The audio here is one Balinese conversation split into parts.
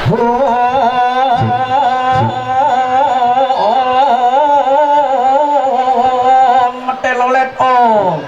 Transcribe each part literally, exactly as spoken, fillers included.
Om, telolet om.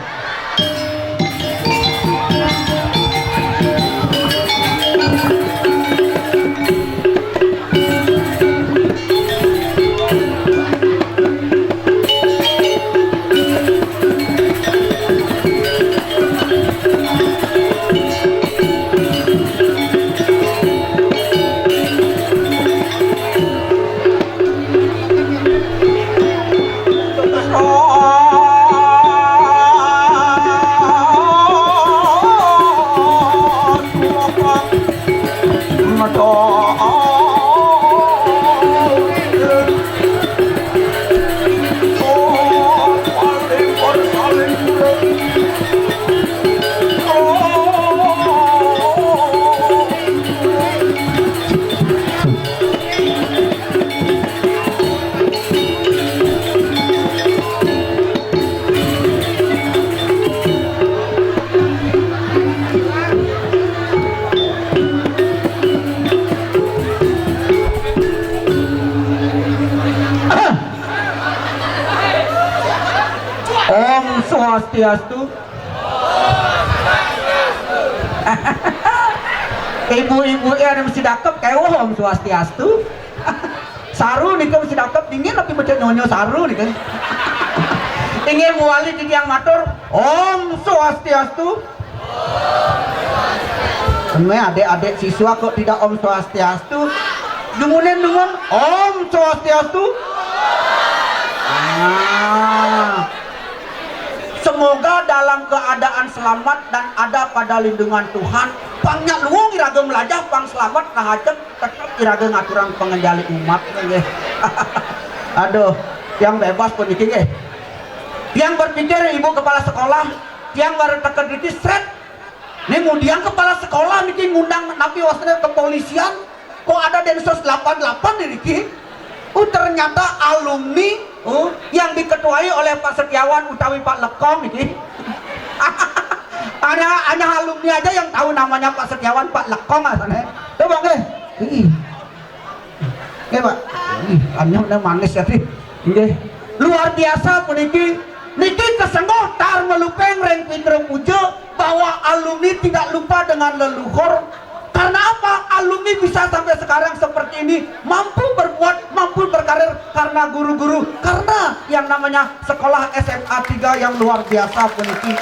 Om Swastiastu. Ibu-ibu ya, ada mesti dakep kayak, "Oh, Om Swastiastu." Saru nih kan mesti dakep, dingin tapi baca nyonyo saru nih kan. Ingin muali di tiang matur, "Om Swastiastu." Ini adik-adik siswa kok tidak Om Swastiastu? Dumunin dungan, Om Swastiastu. Nah, semoga dalam keadaan selamat dan ada pada lindungan Tuhan. Pang nya luung iraga melajah, pang selamat, nah ajak tetap iraga ngaturang pengenjali umat nggih. Aduh, yang bebas pun iki nggih. Yang berpikir ibu kepala sekolah, yang baru teka dikit sret. Ini mudian kepala sekolah niki ngundang napi wasna kepolisian, kok ada Densus delapan delapan niki? Oh, ternyata alumni, oh, yang diketuai oleh Pak Setiawan utawi Pak Lekong niki. Hanya, hanya alumni aja yang tahu namanya Pak Setiawan, Pak Lekong asalnya. Coba nggih. Ih. Nggih, Pak. Ih, anyuné manis ya, Dik. Nggih. Luar biasa puniki. Niki kesengguh tar melupeng ring Pitra Puja bahwa alumni tidak lupa dengan leluhur. Karena apa? Alumni bisa sampai sekarang seperti ini, mampu berbuat, mampu berkarir karena guru-guru, karena yang namanya sekolah S M A tiga yang luar biasa puniki.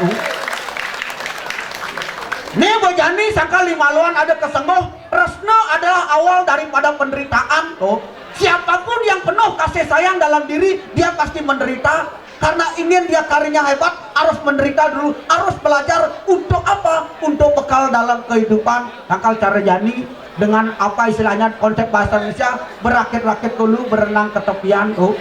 Nih, bojani sangka limaluan ada kesengguh, resna adalah awal daripada penderitaan. Oh, siapapun yang penuh kasih sayang dalam diri, dia pasti menderita. Karena ingin dia karirnya hebat, harus menderita dulu, harus belajar. Untuk apa? Untuk bekal dalam kehidupan. Tangkal cara jani dengan apa istilahnya konsep bahasa Indonesia, berakit-rakit dulu, berenang ke tepian. Oh,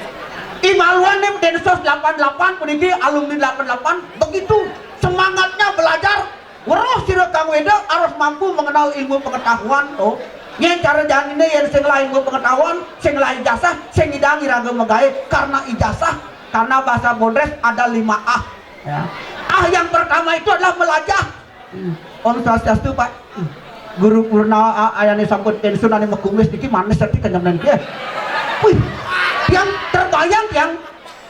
imaluan nih Densus delapan delapan, puniki alumni delapan delapan, begitu semangatnya belajar. Weruh sira kang weda harus mampu mengenal ilmu pengetahuan, oh. Yen cara janine, yen sing ngelah ilmu pengetahuan, sing ngelah ijazah, sing ngidang iraga magae karena ijazah, karena bahasa Bodres ada lima ah. Ya. Ah yang pertama itu adalah melajah. Hmm. Om Swastiastu, Pak. Hmm. Guru Purna, a-, ayane sampun pensiun, ane makumis niki manis tapi kenyemnen nggih. Wih, yang terbayang yang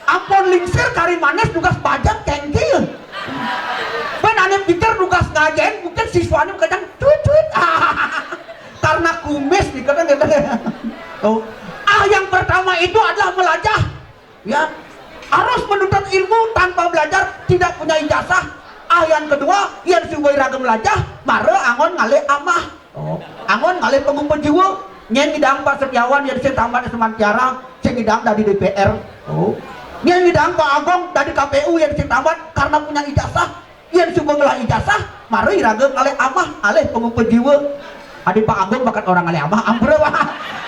ampun lingsir kari manis dugas bajang kengkil. Ben ane pikir dugas ngajen, mungkin siswanya kadang cuit-cuit. Karena kumis nih, kadang gitu. Oh. Ah yang pertama itu adalah melajah. Ya, harus menuntut ilmu tanpa belajar, tidak punya ijazah. Ah yang kedua, yen suwe raga melajah, mara angon ngalih amah. Oh, angon ngalih pengupa jiwa. Nyen ngidang Pak Setiawan, yen sing tamat S M A Tiara, sing ngidang dadi D P R. Oh, nyen ngidang Pak Agung dadi K P U, yen sing tamat karena punya ijazah. Yen suba ngelah ijazah, mara iraga ngalih amah, alih pengupa jiwa. Adi Pak Agung bakat orang ngalih amah, ampura, Pak.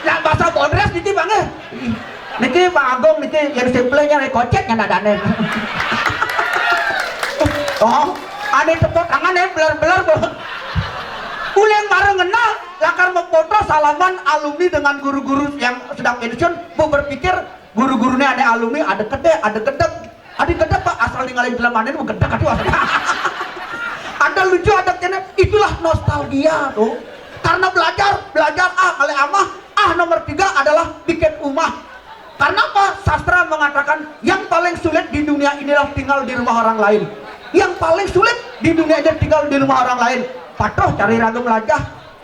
Nak bahasa Bodres niki, Bang, eh. Niki Pak Agung niki yen simple nya kocek nya nadane. Oh, ane tepuk tangan ya, belar-belar, Bu. Uleng mara ngenal, lakar memfoto salaman alumni dengan guru-guru yang sedang pensiun, Bu berpikir guru-gurune ane alumni ada kede, ada gedeg. Adi gedeg, Pak, asal ningalin jelemane gedeg adi, Pak. Ada lucu, ada kene, itulah nostalgia tuh. Karena belajar, belajar ah, ngalih amah. Ah, nomor tiga adalah bikin umah. Karena apa? Sastra mengatakan yang paling sulit di dunia inilah tinggal di rumah orang lain. Yang paling sulit di dunia ini tinggal di rumah orang lain. Patuh cari raga melajah.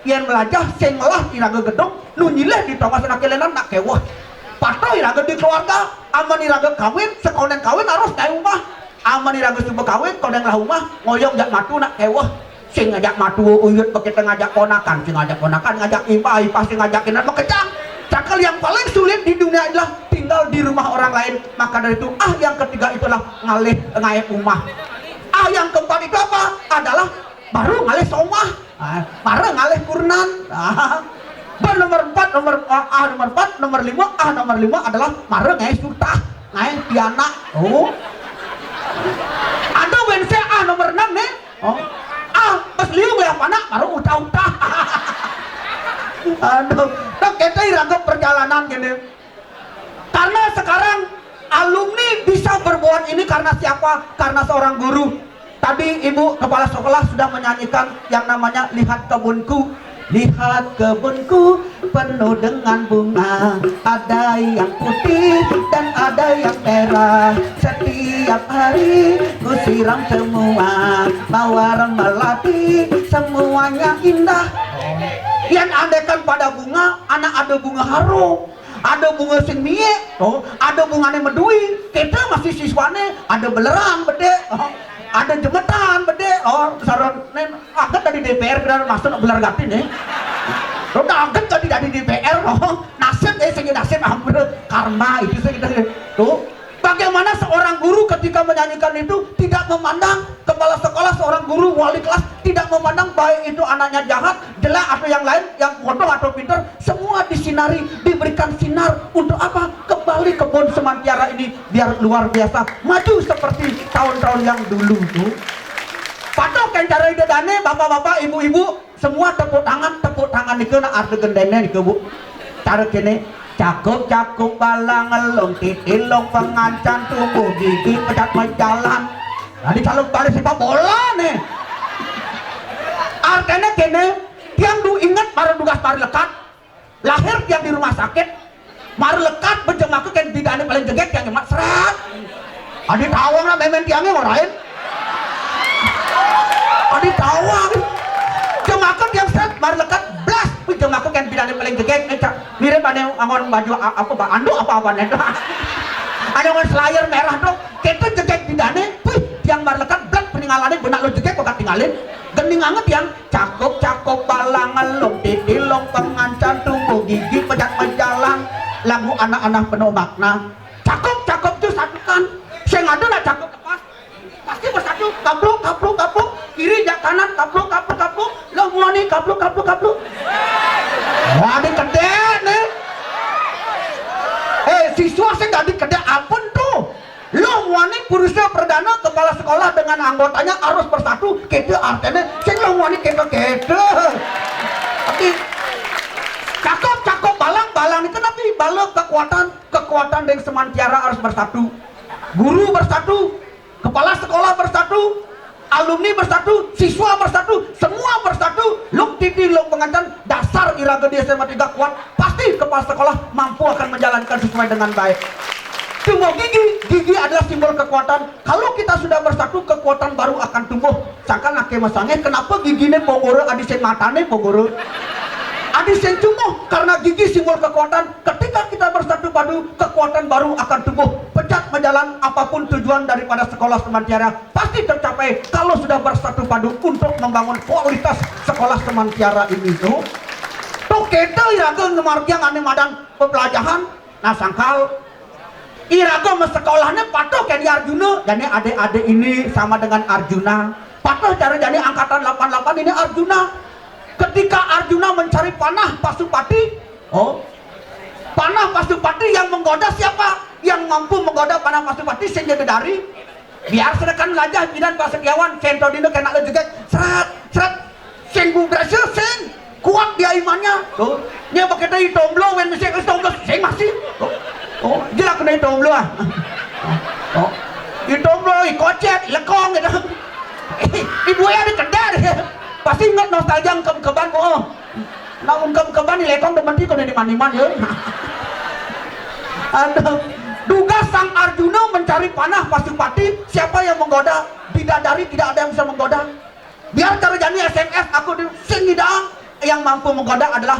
Yén melajah sing ngelah iraga gedung, nu nyilih di tongos nak kélénan nak kéweh. Patuh iraga di keluarga, amun iraga kawin, sekondén kawin harus kaé umah. Amun iraga suba kawin, kondén ngelah umah, ngoyong jak matu nak kéweh. Sing ngajak matu uyut, bekété ngajak ponakan, sing ngajak ponakan, ngajak impah, impah sing ngajak inan, makejang. Cakal yang paling sulit di dunia adalah tinggal di rumah orang lain. Maka dari itu, ah, yang ketiga itulah ngalih ngaé umah. Ah, yang keempat itu apa? Adalah baru ngalih somah. Ah, mara ngalih kurenan. Ah. Bah, nomor empat, nomor, ah, ah, nomor empat, nomor lima, ah, nomor lima adalah mara ngaé sutah, ngaé pianak. Oh. Ada wénté ah nomor enam nih. Oh. Ah, pas liu ngalih panak, mara utah-utah. Aduh, nah, kita iraga perjalanan gini. Karena sekarang alumni bisa berbuat ini karena siapa? Karena seorang guru. Tadi ibu kepala sekolah sudah menyanyikan yang namanya Lihat Kebunku. Lihat kebunku penuh dengan bunga, ada yang putih dan ada yang merah. Setiap hari ku siram semua, mawar melati, semuanya indah. Yang andaikan pada bunga, anak ada bunga harum. Ada bunga sing mie, oh, ada bungané medui. Kita masih siswané, ada belerang bedé, oh, ada jemetan bedé, oh, saron nén agak dari D P R kena masuk beler gati nih. Lo agak tadi dari D P R, oh, nasib eh sing nasib ambruk karma itu sih kita tuh. Bagaimana seorang guru ketika menyanyikan itu tidak memandang kepala sekolah, seorang guru, wali kelas tidak memandang baik itu anaknya jahat, jelek atau yang lain, yang bodoh atau pintar, semua disinari, diberikan sinar. Untuk apa? Kembali kebun semantiara ini biar luar biasa, maju seperti tahun-tahun yang dulu tuh. Patuh kan cara ida dane, bapak-bapak, ibu-ibu, semua tepuk tangan, tepuk tangan nika nak arti gendengnya nika, Bu. Cara kene, cakup-cakup balang ngelung, titilung pengancan, tumbuh gigi, pecat majalan. Jadi kalau balik sepak bola nih. Artinya kene, tiang du inget para tugas para lekat. Lahir tiang di rumah sakit, mar lekat bejemaka kén bidané paling jegég tiang nyemak seret. Adi tawang lah mémén tiangé marahin. Adi tawang. Jemaka tiang seret, mar lekat blas. Wih, jemaka kén bidané paling jegég né, Cak. Mirip ané angon baju a- apa, ba- anduk apa-apa né. Ané angon selayar merah tuh. Kéto jegég bidané, wih, tiang mar lekat blas peningalané benak lo jegég kok tingalin. Gending anget tiang. Cakup-cakup balang ngelung, titilung pengancan, tumbuh gigi, pecat majalan. Lagu anak-anak penuh makna. Cakup-cakup tuh satukan. Sing ada nak cakup lepas. Pasti bersatu. Kapluk, kapluk, kapluk. Kiri jak kanan, kapluk, kapluk, kapluk. Lo muani kapluk, kapluk, kapluk. Wah, ini kedé nih. Eh, siswa sing dadi kedé ampun tuh. Lo muani purusa perdana kepala sekolah dengan anggotanya harus bersatu. Kéto artinya, sing lo muani kéto-kéto. Tapi cakep, cakep balang, balang itu nabi bala kekuatan, kekuatan yang semantiara harus bersatu. Guru bersatu, kepala sekolah bersatu, alumni bersatu, siswa bersatu, semua bersatu. Luk titi, luk pengancan, dasar iraga di S M A tiga kuat, pasti kepala sekolah mampu akan menjalankan sesuai dengan baik. Tumbuh gigi, gigi adalah simbol kekuatan. Kalau kita sudah bersatu, kekuatan baru akan tumbuh. Sangkan aké masangé, kenapa giginé pogoro adi sing matané pogoro? Adi sing cumuh, karena gigi simbol kekuatan. Ketika kita bersatu padu, kekuatan baru akan tumbuh. Pecat majalan, apapun tujuan daripada sekolah semantiara, pasti tercapai kalau sudah bersatu padu untuk membangun kualitas sekolah semantiara ini tuh. Tuh kita iraga ngemargiang ané madan pepelajahan. Nah, sangkal iraga masekolahné patuh kaya Arjuna. Jani adik-adik ini sama dengan Arjuna. Patuh cara jani angkatan delapan delapan ini Arjuna. Ketika Arjuna mencari panah Pasupati, oh, panah Pasupati yang menggoda siapa? Yang mampu menggoda panah Pasupati sing dari. Biar sedangkan gajah bidan Pak Setiawan, sento dino kena lo jegek, seret, seret, sing bu berhasil, sing kuat dia imannya. Tuh, nya bekété itomblo, wen mesti itomblo, sing masih. Tuh. Oh, jelas kena itomblo ah. Oh, itomblo, ikocet, lekong gitu. Ibu ya di kedar. Pasti ingat nostalgia ke keban, oh. Nah, ungkep-ungkepan ni lekong demen ti kono di maniman ya. Aduh. Dugas Sang Arjuna mencari panah Pasupati, siapa yang menggoda? Bidadari, tidak ada yang bisa menggoda. Biar cara jani S M S aku di sing ngidang, yang mampu menggoda adalah,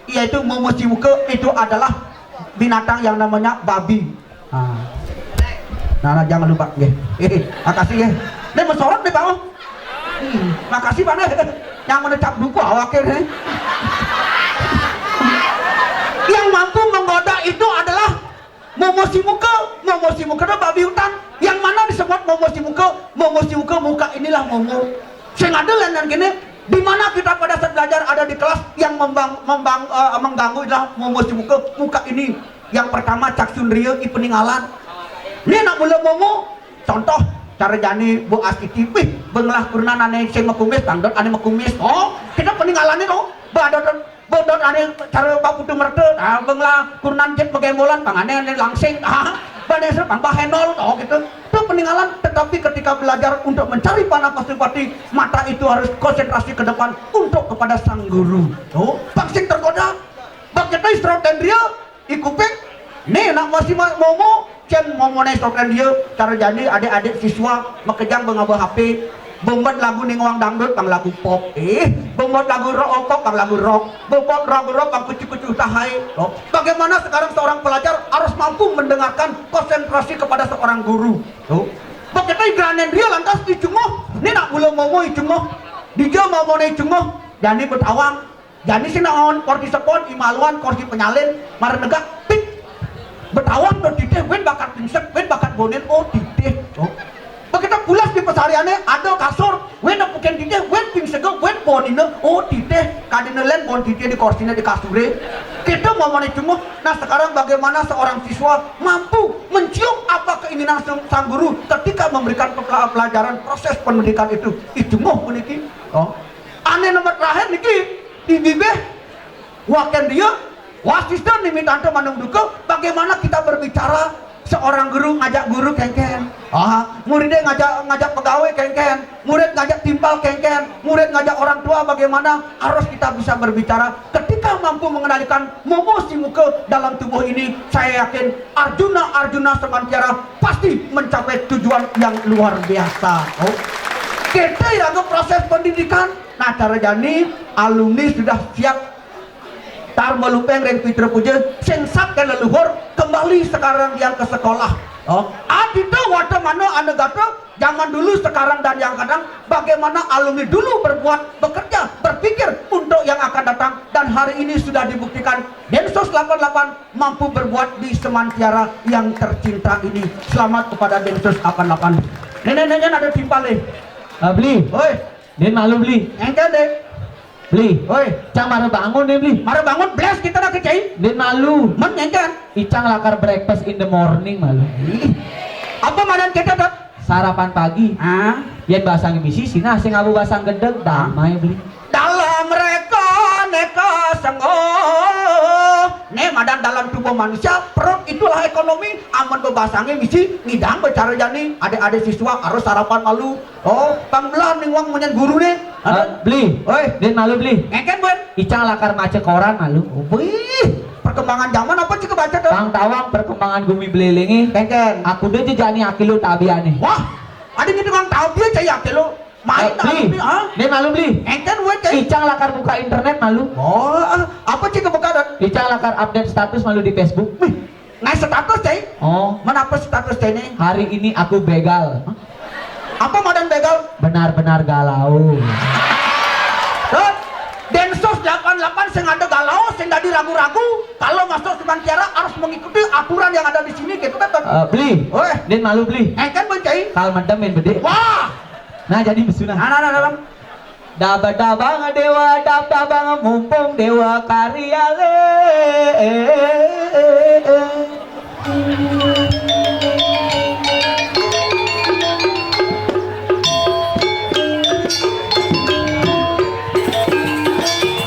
yaitu Momo Simuka, itu adalah binatang yang namanya babi. Ah. Nah, nah, jangan lupa, nggih. Eh, makasih ya. Ini mensorot nih, Pak. Hmm, makasih, Pak, nih. Yang menecap duku awaknya nih. Yang mampu menggoda itu adalah Momo Simuka. Momo Simuka itu babi hutan. Yang mana disebut Momo Simuka? Momo Simuka, muka inilah Momo. Sing ada lain gini, di mana kita pada saat belajar ada di kelas yang membang, membang, eh, mengganggu adalah Momo Simuka, muka ini. Yang pertama, Cak Sundria, i peninggalan. Ini nak mula Momo, contoh, cara jani Bu Astiti, wih, benglah kurenan ane sing makumis, dangdut ane makumis. Oh, kita peninggalan itu, badot, badot ane cara Pak Putu Merta, ah, benglah kurenan jet pagembolan, bang ane, ane langsing, ah, bane ser, bang bahenol, oh gitu. Itu peninggalan, tetapi ketika belajar untuk mencari panah Pasupati, mata itu harus konsentrasi ke depan untuk kepada sang guru. Oh, bang sing tergoda, bang kita istirahat dan dia, i kuping. Nih, nak masih ma-, Momo, cen Momo nih sokan dia, cara jani adik-adik siswa, makejang bengaba H P, bembuat lagu ning wang dangdut, bang lagu pop, eh, bembuat lagu rock, oh, pop, bang lagu rock, bembuat lagu rock, bang kucu-kucu tahai. Oh. Bagaimana sekarang seorang pelajar harus mampu mendengarkan konsentrasi kepada seorang guru? Oh. Begitu igranen dia lantas icunguh, nih nak mula Momo icunguh, dija Momo nih icunguh, jani betawang. Jani sing naon, korsi sepon, imaluan, korsi penyalin, mara negak, pit. Betawang do titih, win bakat pingsek, win bakat bonin, oh titih. Oh. Begitu pulas di pesariane, ada kasur, win nepukin titih, win pingsege, win bonine, oh titih. Kadine len bon titih di korsine di kasure. Kita mau mencunguh. Nah, sekarang bagaimana seorang siswa mampu mencium apa keinginan sang, sang guru ketika memberikan pepela-, pelajaran proses pendidikan itu? Icunguh puniki. Oh. Ane nomor terakhir niki, di bibih, waken dia, wasista nimi tante manung duka, bagaimana kita berbicara seorang guru ngajak guru kengken. Ah, muridnya ngajak, ngajak pegawai kengken, murid ngajak timpal kengken, murid ngajak orang tua bagaimana harus kita bisa berbicara. Ketika mampu mengendalikan Momo Simuka dalam tubuh ini, saya yakin Arjuna, Arjuna Semantiara pasti mencapai tujuan yang luar biasa. Oh. Kita iraga proses pendidikan, nah, cara jani alumni sudah siap tar malupeng ring Pitra Puja, sing sat ken leluhur, kembali sekarang yang ke sekolah. Oh, adita watamana anagata, zaman dulu, sekarang, dan yang kadang, bagaimana alumni dulu berbuat, bekerja, berpikir untuk yang akan datang, dan hari ini sudah dibuktikan Densus delapan delapan mampu berbuat di Semantiara yang tercinta ini. Selamat kepada Densus delapan delapan. Nenek-nenek ada timpal nih. Ah, Bli. Oi. Din malu, Bli. Engke deh. Bli. Oi. Cang mara bangun nih, Bli. Mara bangun, bless kita dah kecai. Din malu. Men engke. Icang lakar breakfast in the morning malu. Ih. Apa madan kita, Dot? Sarapan pagi. Ah. Yen basang misi, sinah sing abu basang gedeg, damai, Bli. Dalam reka neka senggoh. Nih, madan dalam tubuh manusia, perut itulah ekonomi. Amun bebasangnya misi, ngidang bicara jani. Adik-adik siswa harus sarapan malu. Oh, pang belah ning wang munyan guru nih. Ah, Bli. Oi. Din malu, Bli. Ngeken, Bun. Icang lakar maca koran malu. Wih, perkembangan zaman apa sih kebaca tuh? Pang tawang perkembangan gumi belelengi. Ngeken. Aku deh jejani aki lu tabiane. Wah, ada gitu bang tabi cai aki lu. Main. Eh, Bli. Tabi, ha? Din malu, Bli. Ngeken, Bun, cai. Icang lakar buka internet malu. Oh, ah, apa sih kebuka, Dot? Icang lakar update status malu di Facebook. Wih, naik status, cai. Oh. Menapa status cai ini? Hari ini aku begal. Apa madan begal? Benar-benar galau. Dot, Densus delapan delapan sing ada galau, sing dadi ragu-ragu, kalau masuk Semantiara harus mengikuti aturan yang ada di sini, gitu kan, Dot? Eh, Bli. Oi. Din malu, Bli. Engken, Bun, cai. Kal medem main bede. Wah. Nah, jadi besunah. Nah, nah, nah, nah. Daba-dabang dewa, daba-dabang mumpung dewa karya le.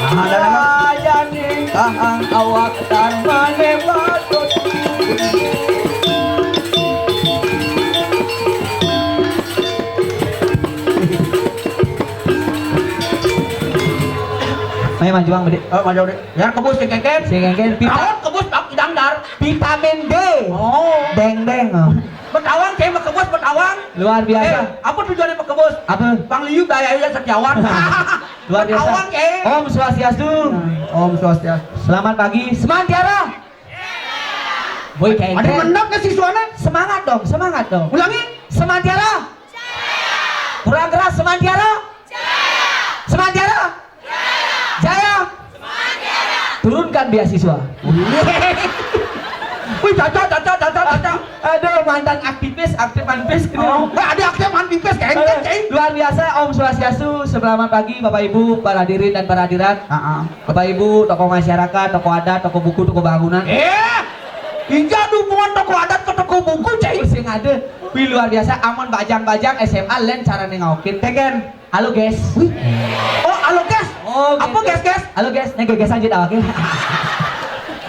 Nah, nah, nah, nah. Jani kahang awak tan mane patut. Majuang, Budi. Oh, majuang, Budi. Biar kebus si Keken. Si Keken, pita-, naon kebus, Pak Idang Dar? Vitamin D. Oh. Deng-deng, oh. Betawang, saya mah kebus, betawang. Luar biasa. Eh, apa tujuannya mah kebus? Apa? Pang liu daya ya setiawan. Luar biasa. Betawang, eh. Om Swastiastu. Om Swastiastu. Selamat pagi, Semantiara. Woi, Keken. Ada mendap nggak siswana? Semangat dong, semangat dong. Ulangi. Semantiara. Kurang keras, Semantiara. Semantiara. Jaya. Turunkan beasiswa. Wih, cocok, cocok, cocok, cocok. Aduh, mantan aktivis, aktif manpis gitu. Oh, nggak ada aktif manpis, kayak gitu, ceng. Luar biasa, Om Swastiastu. Selamat pagi, Bapak Ibu, para hadirin dan para hadirat. Heeh. Bapak Ibu, tokoh masyarakat, tokoh adat, tokoh buku, tokoh bangunan. Eh, inja hubungan tokoh adat ke tokoh buku, ceng. Sing ada. Wih, luar biasa, amun bajang-bajang S M A lain cara nengokin. Keken. Halo, guys. Wih. Oh, halo, guys. Oh, apa, guys, guys? Halo, guys. Nih, guys aja tawakil.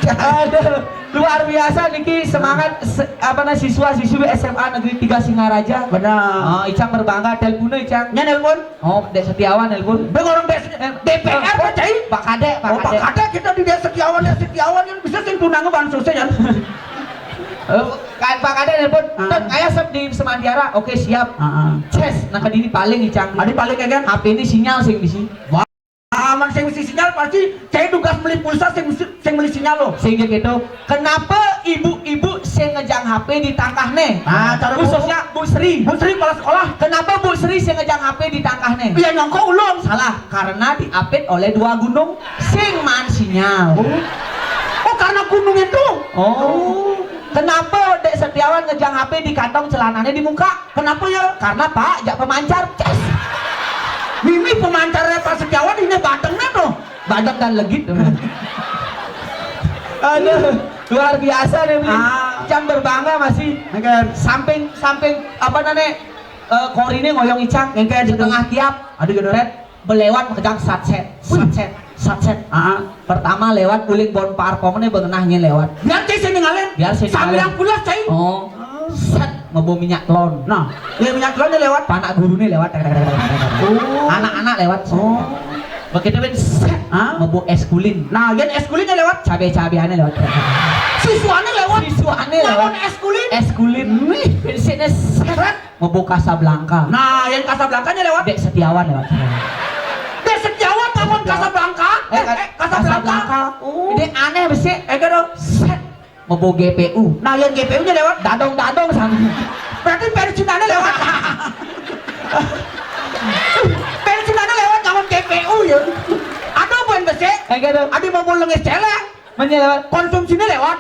Aduh, luar biasa niki semangat se-, apa nah, siswa-siswi S M A Negeri tiga Singaraja. Benar. Oh, Icang berbangga, telepon Icang. Nya nelpon? Oh, Dek Setiawan nelpon. Bang orang Dek, eh, D P R apa, cai? Pak Kadek, Pak Kadek. Oh, Pak Kadek, kita di Dek Setiawan, Dek Setiawan yang bisa sing tunang bansosnya, ya. Eh, Pak Kadek nelpon, ah. Tet, aya sep di Semantiara. Oke, siap. Heeh. Ces, nah, ka diri paling Icang. Adi paling, ya kan? H P ini sinyal sing bisi. Wah, aman sing bisi sinyal pasti saya tugas beli pulsa sing, sing beli sinyal loh. Sing gitu. Kenapa ibu-ibu sing ngejang H P di tangkahne? Ah, cara khususnya Bu Sri. Bu Sri kepala sekolah. Kenapa Bu Sri sing ngejang H P di tangkahne? Iya, nyongko ulung. Salah, karena diapit oleh dua gunung. Sing maan sinyal. Oh. Oh, karena gunung itu. Oh. Kenapa Dek Setiawan ngejang H P di kantong celananya di muka? Kenapa ya? Karena Pak, jak pemancar. Ces. Mimi pemancarnya Pak Setiawan ini badengnya tuh. Badeng dan legit. Aduh, luar biasa deh, Bli. Ah. Icang berbangga masih. Oke. Samping, samping apa namanya? Eh, korine ngoyong Icang. Oke, gitu. Setengah tiap. Aduh, gitu. Tet, belewat makejang satset, satset, satset. Ah. Pertama lewat uling bon parpongnya bengenah nyen lewat. Biar saya sini ngalen. Biar saya sambil ngalen. Yang pulas, cai. Oh. Set, mebo minyak telon. Nah, ya minyak telonnya lewat. Panak gurunya lewat. Oh. Anak-anak lewat. Oh. Begitu ben set, ah? Mebo es kulin. Nah, yang es kulinnya lewat. Cabe-cabeannya lewat. Siswanya lewat. Siswanya lewat. Lawan es kulin. Es kulin. Wih, bensinnya set. Set. Mebo Casablanca. Nah, yang Casablancanya lewat. Dek Setiawan lewat. Dek Setiawan bangun Casablanca. Eh, eh, Casablanca. Casablanca. Oh. Ini aneh besi. Eh, kado. Set. Mebo G P U. Nah, yang G P U-nya lewat. Dadong-dadong sama. Berarti bensinannya lewat. Bensinannya lewat, jangan G P U ya. Ada bukan besi. Eh, kado. Adi mau lengis celeng. Mana lewat? Konsumsinya lewat.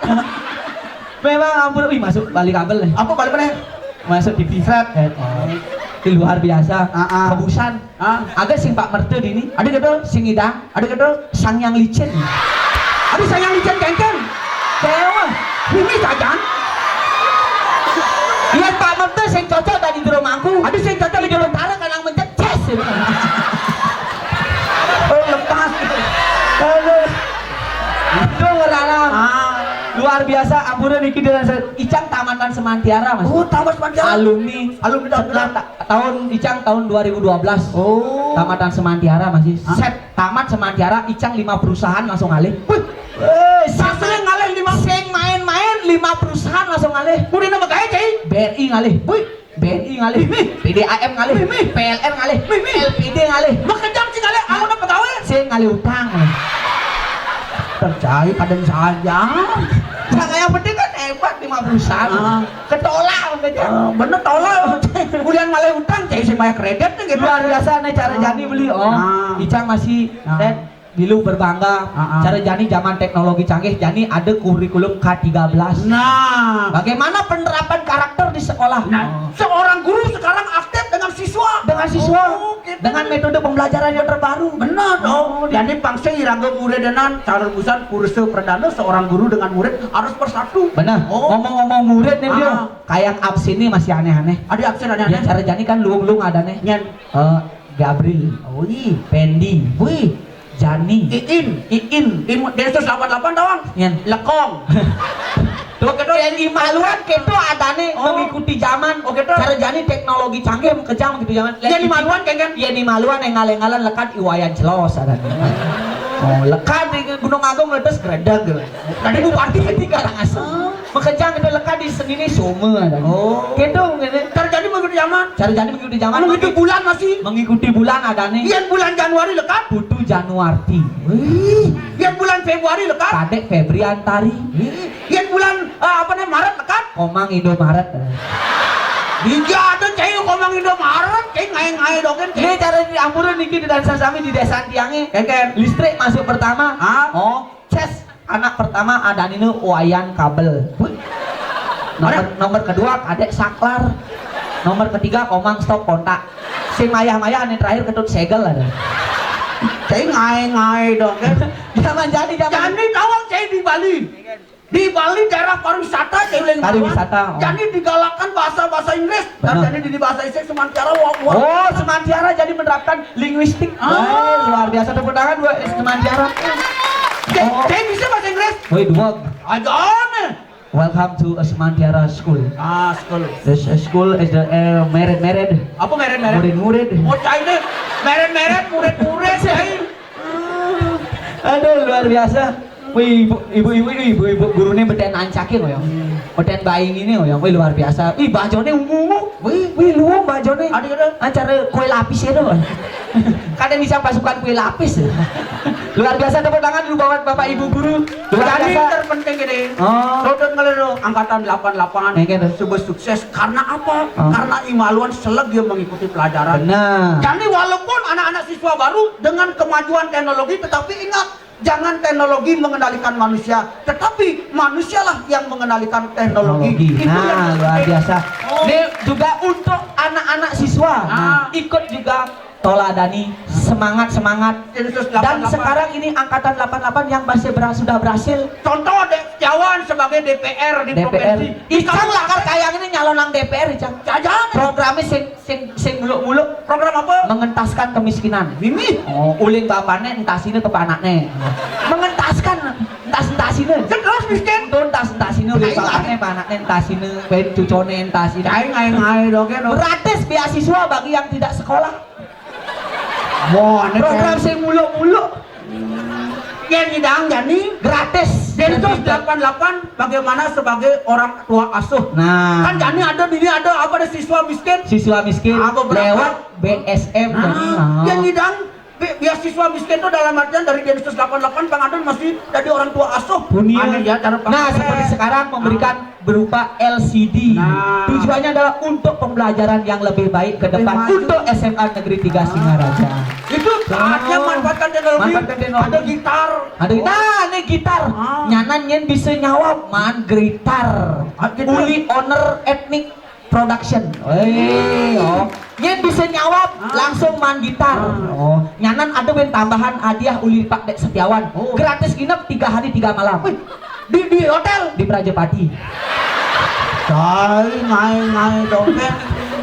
Memang ampun, wih, masuk balik kabel nih. Apa balik mana? Masuk T V. Seret. Eh, oh. Ini luar biasa. Ah, ah. Kebusan. Ah. Agak sing Pak Merta di ini. Ada gitu? Sing idang. Ada gitu? Sang yang licin. Ada sang yang licin, kengkeng. Dewa. Ini sajan. Iya, Pak Merta sing cocok dari jero mangku. Ada sing cocok di jero tara, kanang mencet, ces. Oh, lepas. Aduh. Aduh, ngerarang. Ah. Luar biasa, ampura niki dengan se-, Icang tamatan Semantiara, Mas. Oh, tamat Semantiara. Alumni. Alumni tahun berapa? Ta-, tahun Icang tahun dua ribu dua belas. Oh. Tamatan Semantiara masih. Hah? Set tamat Semantiara, Icang lima perusahaan langsung alih. Wih. Eh, sing ngalih lima. Sing main-main lima perusahaan langsung alih. Udah nama gaya, cai? B R I ngalih. Wih. B N I ngalih, P D A M ngalih, P L N ngalih, L P D ngalih. Makejang sih ngalih, anu pegawai. Sing ngalih utang. Terjadi pada saya. Nah, yang penting kan hebat lima perusahaan. Ah. Ketolak makanya. Ah, bener tolak. Kemudian malah utang, kayak si bayar kredit nih gitu. Luar biasa nih cara Jani beli. Oh, ah. Icang masih, ah. Tet, Bilu berbangga, ah, ah. Cara jani zaman teknologi canggih, jani ada kurikulum K tiga belas. Nah. Bagaimana penerapan karakter di sekolah? Nah, oh. Seorang guru sekarang aktif dengan siswa. Dengan siswa. Oh, gitu. Dengan metode pembelajaran yang terbaru. Benar dong. Oh, jadi pangse iraga murid dengan cara busan kursus perdana seorang guru dengan murid harus bersatu. Benar. Oh. Ngomong-ngomong murid nih, ah. Dia kayak absen nih masih aneh-aneh. Ada absen aneh-aneh. Ya, cara jani kan luung-luung ada nih. Nyen. Eh, Gabril. Wih. Pendi. Wih. Jani. Iin. Iin. Di Densus delapan delapan tawang. Nyen. Lekong. Tuh, gitu. Yang dimaluan gitu adane, oh. Mengikuti zaman. Oh, gitu. Cara jani teknologi canggih kejam gitu zaman. Yang dimaluan, kan, kan? Yang dimaluan yang ngalengalan lekat iwayan celos adane. Oh, lekad di Gunung Agung meletus geredeg. Tadi bupati di Karangasem. Makejang itu lekad di seni ini sama ada. Oh. Gitu, gitu. Terjadi mengikuti zaman. Terjadi mengikuti zaman. Mengikuti bulan masih. Mengikuti bulan ada nih. Yang bulan Januari lekad. Putu Januarti. Wih. Yang bulan Februari lekad. Kadek Febriantari. Wih. Yang bulan, eh, apa namanya, Maret lekad. Komang Indomaret. Dia ada cai Komang Indomaret, cai ngai-ngai dogen, cai. Ini cara di Ampurun niki di desa sami di desa tiangnya. Keken. Listrik masuk pertama. Ah. Oh, ces anak pertama ada ninu Wayan Kabel. Nomor, ada. Nomor kedua Kadek Saklar. Nomor ketiga Komang Stop Kontak. Sing mayah-mayah nih terakhir Ketut Segel ada. Cai ngai-ngai dogen. Jangan jadi, jangan. Jadi tawang cai di Bali. Di Bali daerah pariwisata, cai uling. Pariwisata, oh. Jadi digalakkan bahasa-bahasa Inggris. Dan benar. Jadi di bahasa Inggris sementara wak, wak. Oh, sementara jadi menerapkan linguistik. Ah. Eh, luar biasa, tepuk tangan buat sementara. Cai, oh. Cai bisa bahasa Inggris? Woi, dua. Aja aneh. Welcome to a Semantiara school. Ah, school. This school is the, eh, merit, merit. Apa merit, merit? Murid, murid. Oh, cai deh. Merit, merit, murid, murid, cai. Aduh, luar biasa. Wih, ibu, ibu, ibu, ibu, ibu gurunya beten ancakin loh ya. Hmm. Beten baing ini loh ya. Wih, luar biasa. Wih, bajone ungu, ungu. Wih, wih, luwung bajone. Ada, ada. Acara kue lapis ya tuh. Kadang bisa pasukan kue lapis. Luar biasa, tepuk tangan dulu buat Bapak Ibu guru. Luar biasa. Terpenting gini. Oh. Dodot ngelero angkatan delapan delapan. Iya, gitu. Sebuah sukses. Karena apa? Oh. Karena imaluan seleg dia mengikuti pelajaran. Benar. Jadi walaupun anak-anak siswa baru dengan kemajuan teknologi, tetapi ingat, jangan teknologi mengendalikan manusia, tetapi manusialah yang mengendalikan teknologi. Teknologi. Itu yang terpenting. Nah, luar biasa. Oh. Ini juga untuk anak-anak siswa. Nah. Nah, ikut juga toladani, semangat, semangat. Densus delapan delapan. Dan sekarang ini angkatan delapan delapan yang masih berha-, sudah berhasil. Contoh, Dek Setiawan sebagai D P R di D P R. Provinsi. Icang Lakar Kayang ini nyalon nang D P R, Icang. Jajan. Programnya sing, sing, sing muluk-muluk. Program apa? Mengentaskan kemiskinan. Mimi. Oh, uling bapaknya entasine ke anaknya. Mengentaskan, entas-entasine. Terus miskin. Tuh entas-entasine uling bapaknya, anaknya entasine, ben cucone entasine. Cai ngai-ngai dogen, no. Gratis beasiswa bagi yang tidak sekolah. Wah, ini program sing muluk-muluk. Yang ngidang Jani gratis. Densus delapan delapan bagaimana sebagai orang tua asuh? Nah. Kan Jani ada, ini ada apa, ada siswa miskin? Siswa miskin. Ah, beberapa. Lewat B S M. Nah, Jani. Nah. Yang ngidang be-, beasiswa miskin itu dalam artian dari Densus delapan delapan Bang Adon masih jadi orang tua asuh. Dunia. Aneh ya, cara. Nah, pakai seperti sekarang memberikan berupa L C D. Nah. Tujuannya adalah untuk pembelajaran yang lebih baik ke depan. Lebih maju. Untuk S M A Negeri tiga. Ah. Singaraja. Itu saatnya. Oh. Manfaatkan teknologi. Manfaatkan teknologi. Ada gitar. Ada gitar. Nah, ini gitar. Ah. Nyanan nyen bisa nyawab, man gitar. Ah, gitu. Uli owner etnik production. Eh, oh. Nyen bisa nyawab, ah, langsung man gitar. Ah. Oh, nyanan ada ben tambahan hadiah uli Pak Dek Setiawan. Oh. Gratis nginep tiga hari tiga malam. Wih. Di, di hotel? Di Prajapati. Cai, ngai, ngai, dompet.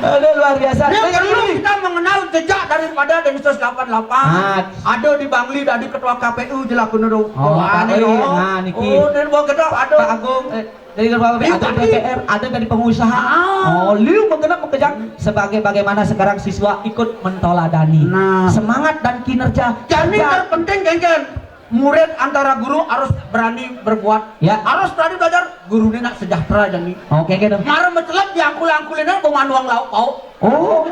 Aduh, luar biasa. Yang perlu kita mengenal jejak daripada Densus delapan delapan. Ah. Ada di Bangli, dari ketua K P U, jelas kuno dong. Oh, wah, Pak, aneh, oh, iya, dong. Nah, niki. Oh, dari bawah gedok, ada. Pak Agung, eh, dari ketua K P U, ada bupati. D P R, ada dari pengusaha. Ah. Oh, liu menggenap mengejang sebagai bagaimana sekarang siswa ikut mentoladani. Nah. Semangat dan kinerja. Jadi kerja. Terpenting, geng-geng. Murid antara guru harus berani berbuat. Ya. Harus berani belajar. Guru ini nak sejahtera, Jani. Oke, gitu. Mara mecelep diangkul-angkulin aja, bawa manuang lauk pauk. Oh.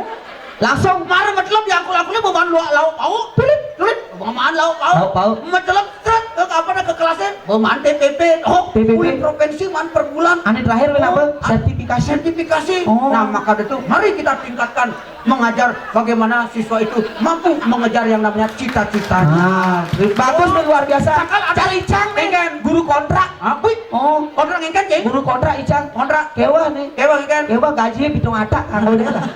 Langsung. Mara mecelep diangkul-angkulin, bawa manuang lauk pauk. Tulit, tulit, bawa manuang lauk pauk. Lauk pauk. Mecelep, seret, ke apa dah, ke kelasnya, bawa manuang T P P. Oh, T P P. Kulit provinsi, manuang per bulan. Aneh terakhir, kenapa? Oh, ah, sertifikasi. Sertifikasi. Oh. Nah, maka itu, mari kita tingkatkan mengajar bagaimana siswa itu mampu mengejar yang namanya cita-citanya. Nah, bagus nih, luar biasa. Sangkal ada. Cari cang nih, kan? Guru kontrak. Ah, wih. Oh. Kontrak ngengken, Cing? Guru kontrak, Icang. Kontrak. Kewah nih. Kewah, kan? Kewah gaji pitung atak, kanggo dia lah.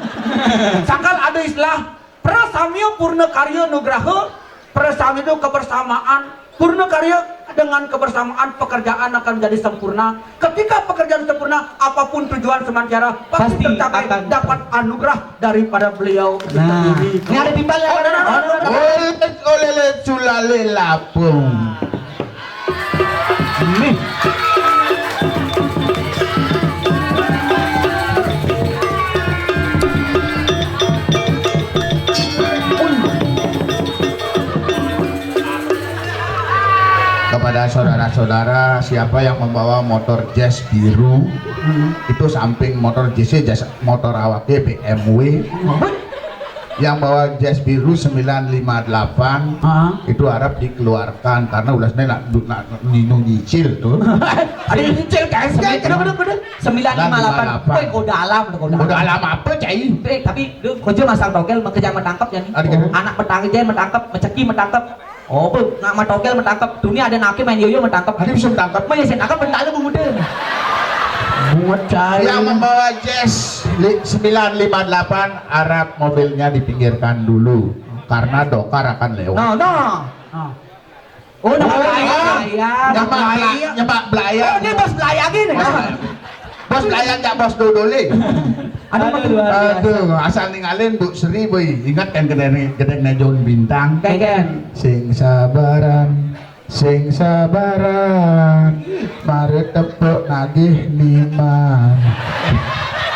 Sangkal ada istilah, "Prasamya purna karya nugraha." Prasamya itu kebersamaan. Purna karya, dengan kebersamaan pekerjaan akan menjadi sempurna. Ketika pekerjaan sempurna, apapun tujuan semantiara pasti, pasti tercapai, akan dapat anugerah daripada beliau. Nah, ini ada timbal ya, oh, ada, ada, ada, ada. Oleh, oleh, sulale lapung. Nih. Saudara, siapa yang membawa motor Jazz biru? Itu samping motor Jazz, Jazz motor awake B M W. Yang bawa Jazz biru sembilan lima delapan, itu harap dikeluarkan karena ulasnya nak nak nino nyicil tuh. Ada nyicil kan? Sembilan lima delapan. Woi, kau dalam tuh, kau dalam. Kau dalam apa, cai? Eh, tapi dia kerja masang togel, kerja matangkep ya nih. Anak matangkep, dia matangkep, maceki matangkep. Oh, bu, nak matogel matangkep. Dunia ada nake main yoyo matangkep. Ada bisa matangkep. Mah ya saya tangkep bentar lu muda. Buat cai. Yang membawa Jazz li- sembilan lima delapan, harap mobilnya dipinggirkan dulu karena dokar akan lewat. No, no. No. Oh, nama Oh, iya. Belayang. Nama Belayang. Nama Belayang. Oh, ini bos Belayang ini. Bos Belayang, cak bos dodole. Aduh, aduh, luar biasa. Aduh, asal ningalin Bu Sri, boy. Ingat kan gedeng gedeng Nejon Bintang? Keken. Sing sabaran, sing sabaran. Mari tepuk nagih niman.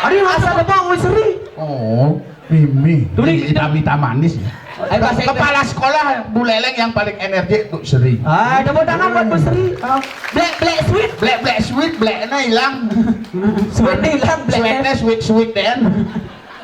Aduh, asal tepuk Bu Sri. Oh. Mimi. Tuli. Mimi hitam-hitam manis ya. Ayo, bahasa Inggris. Kepala sekolah buleleng yang paling energi, Bu Sri. Ah, tepuk tangan buat Bu Sri. Ah. Black, black sweet. Black, black sweet, blacknya hilang. Sweetnya hilang, blacknya. Sweetnya sweet, sweet, den.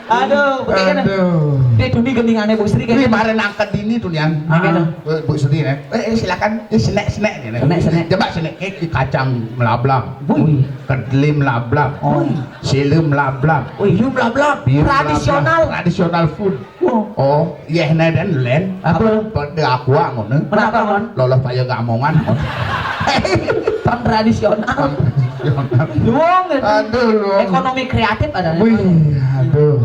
Aduh, betul kan? Aduh. Dia duni gendingannya Bu Sri kayak Wih, gitu. Kemarin angkat dini tuh, Nian. Ah. Bu, Bu Sri, ya. Eh, eh, silakan. Eh, senek, senek, gitu. Senek, senek. Coba senek, eh, kacang melablak. Wih. Kedeli melablak. Oh. Sile melablak. Wih, you melablak. Biru melablak. Tradisional. Tradisional food. Wah. Oh, yeh ne den len. Apa? Pada aqua ngono. Kenapa, Mon? Lolos paya gamongan, Mon. Pang tradisional. Pang tradisional. Luang itu. Aduh, luang. Ekonomi kreatif ada. Wih, aduh.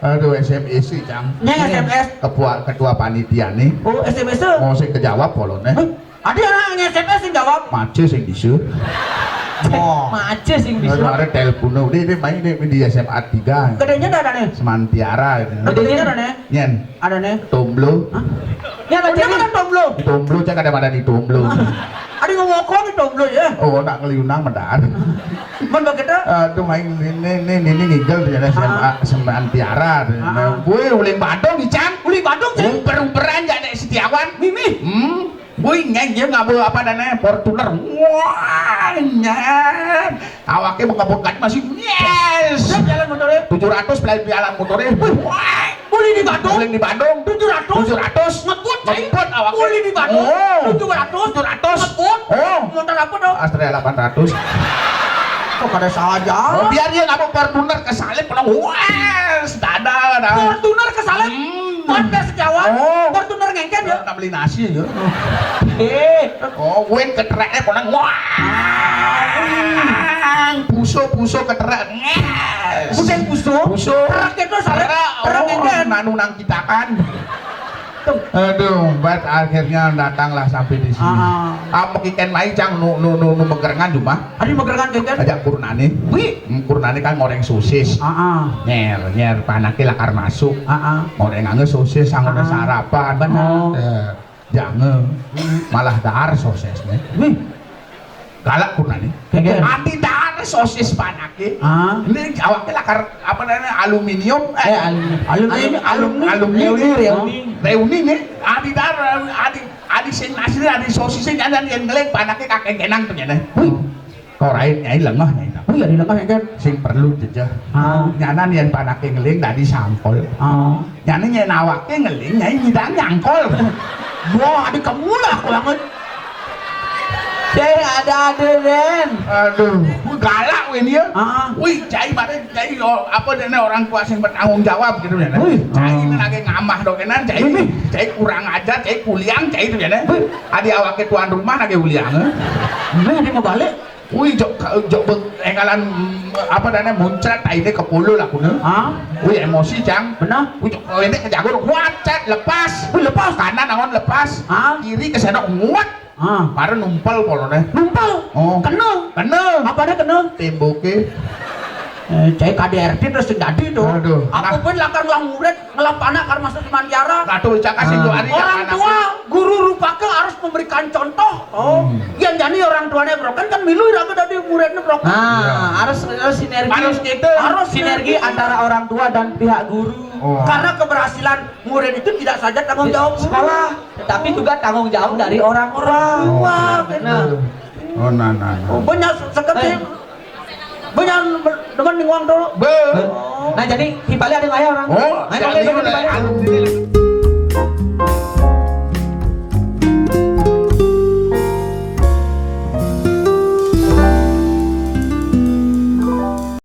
Aduh, S M S sih, Cang. Nya S M S. Ketua, ketua panitia nih. Oh, S M S tuh. Mau sih kejawab polone. Hah? Ada orang nge-S M S yang jawab. Mace sing bisa. Oh. Mace sing bisa. Ada telepon, dia, dia main di, di S M A tiga. Gedenya ada nih. Semantiara gitu. Gedenya ada nih. Nyen. Ada nih. Tomblo. Hah? Ya, ada mana tomblo? Tomblo, cak ada mana di tomblo. Ada ngomong di tomblo ya? Oh, nak ngeliunang medar. Mun begitu? Aduh, main ini, ini, ini ngigel di S M A, ah. Semantiara. Ah. Gue uling Badung, Ican. Uling Badung, Cang. Umper-umperan, jadi Setiawan. Mimi. Hmm. Wih, nyanyi ngabo apa dane Fortuner. Wah, nyen. Awake mengkebut masih yes. Berapa jalan motornya? Tujuh ratus beli jalan motornya. Wih, wah. Beli di Badung. Beli di Badung. Tujuh ratus. Tujuh ratus. Ngebut, cai. Ngebut awake. Beli di Badung. Oh. Tujuh ratus. Tujuh ratus. Ngebut. Oh. Motor apa dong? Astrea delapan ratus. Kok ada saja? Oh, biar dia ngabo Fortuner kesalip, kena wes, dada, dah. Fortuner kesalip? Hmm. Buat bes Jawa. Oh. Fortuner ngengken ya? Nak beli nasi ya. Eh. Oh, gue ketereknya kono wah. Puso, puso keterek. Nges. Bukan puso. Puso. Truk itu salah. Truk, truk oh, ngengken. Nanu nang kita kan. Tuh. Aduh, bat akhirnya datanglah sampai di sini. Ah. Apa kiken mai, Cang, nu nu nu, nu megerengan cuma? Ada megerengan kiken? Ajak kurnane. Wih. Hmm, kurnane kan ngoreng sosis. Ah, ah. Nyer, nyer, panake lakar masuk. Ah, ah. Ngoreng angge sosis, angge sarapan. Benar. Eh, jange. Hmm. Malah dar sosisnya. Wih. Galak kurnane. Kiken. Ati dar sosis panake. Ah. Ini awake lakar apa namanya aluminium. Eh, aluminium. Aluminium, alumni. Alumni. Reuni, reuni. Reuni nih. Ati dar, ati, ati sing nasi, ati sosis sing ada yang ngeling panake kakek genang tuh ya. Wih. Korain nyai lengah nyai. Oh iya, di lengah ya kan. Sing perlu jejeh. Ah. Nyana yang panake ngeling tadi sangkol. Ah. Nyana yang awake ngeling nyai nyidang nyangkol. Wah, ada kamu lah banget. Saya ada-ada, Den. Aduh, wih, galak weh dia. Ah. Wih, cai pada cai oh, apa dia orang tua sing bertanggung jawab gitu ya. Wih. Cai ini lagi ngamah dok enan cai. Wih. Cai kurang ajar, cai kuliang, cai itu ya. Wih. Adi awake tuan rumah lagi uliang. Eh? Ini dia mau balik. Wih, jok jok engkalan apa dane muncrat taine kepolo lakune. Hah? Wih, emosi, Cang. Benar. Wih, jok ini ke jagur, wacet, lepas. Wih, lepas. Kanan angon lepas. Hah? Kiri ke senok nguat. Ah. Mare numpel polone. Numpel. Oh. Kena. Kena. Apa ada kena? Temboke. Eh, cai K D R T terus jadi tuh. Aduh. Aku pun lakar ngelah murid, ngelah panak kar masuk semantiara. Aduh, cak kasih dua hari orang tua, guru rupaka harus memberikan contoh. Oh. Hmm. Yang jadi orang tuanya broken kan milu iraga dari muridnya broken. Ah, harus harus sinergi. Harus gitu. Harus sinergi antara orang tua dan pihak guru. Oh. Karena keberhasilan murid itu tidak saja tanggung jawab guru. Sekolah, tetapi juga tanggung jawab dari orang tua. Orang tua, benar. Oh, nah, nah, nah. Oh, banyak sekali. Eh. Banyak demen ning wong to. Be. Nah, jadi hibale ada ngaya orang. Oh, Ayo, jadi pakai sama mulai hibale. Anu sini.